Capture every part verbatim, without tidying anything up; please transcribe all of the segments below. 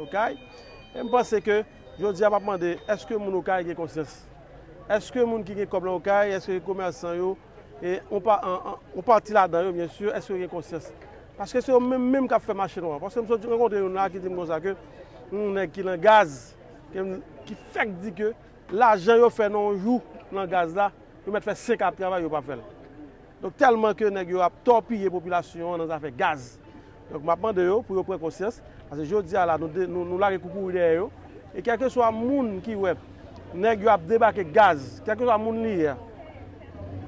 Okay. E m panse ke jodi a m ap mande, èske moun Okay gen konsyans? Èske moun ki gen kòb nan Okay, èske komèsan yo, e yon pa, an, an, yon pati ladan yo, byen si, èske yo gen konsyans? Paske se yo menm menm k ap fè mache nwa. Paske m sot rankontre youn la ki di m konsa ke yon nèg ki nan gaz, ke m, ki fèk di ke lajan yo fè nan yon jou nan gaz la, yo mèt fè senk an ap travay, yo p ap fè l. Donk, tèlman ke nèg yo ap tòpiye popilasyon an nan zafè gaz. Donk, m ap mande yo pou yo pran konsyans, paske jodi a la, nou, de, nou, nou lage koukouri dèyè yo. E kèlkeswa moun ki wè nèg yo ap debake gaz, kèlkeswa moun li ye a,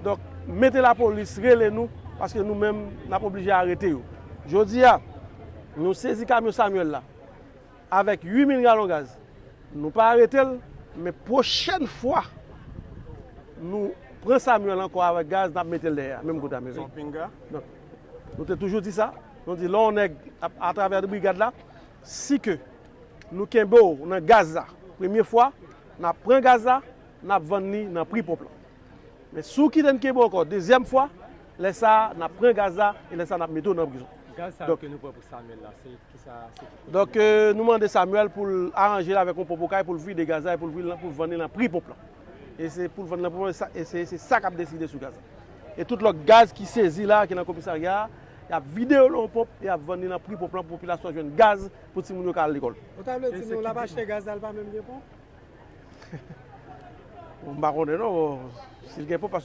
donk, mete lapolis, rele nou, paske nou menm, n ap oblije arete yo. Jodi a, nou sezi kamyon Samuel la avèk uit mil galon gaz. Nou pa arete l, men pwochèn fwa nou pran Samuel ankò avèk gaz, n ap mete l dèyè a, menm kote a, mezanmi. Donk, nou te toujou di sa. Nou di, lè yon nèg ap, atravè brigad la, si ke nou kenbe w nan gaz la, premye fwa, n ap pran gaz la, n ap vann li nan pri pwòp lan. Men si w kite n kenbe w ankò dezyèm fwa, lè sa a, n ap pran gaz la e lè sa a, n ap mete w nan prizon. Gaz sa yo ke nou pran pou Samuel la, se kisa, se ki kote? Donk, euh, nou mande Samuel pou l aranje l avèk yon ponp Okay pou l vide gaz la e pou l vide l pou l vann li nan pri ponp lan. E se pou l vann nan pri ponp lan, e se, se sa k ap deside sou gaz la. E tout lòt gaz ki sezi la, ki nan komisarya a, y ap vide yo nan yon ponp e y ap vann li nan pri ponp lan pou popilasyon an jwenn gaz pou timoun yo ka al lekòl. Ou ta vle di nou l ap achte gaz la, l pa menm gen ponp? M pa konnen non, si l gen ponp, paske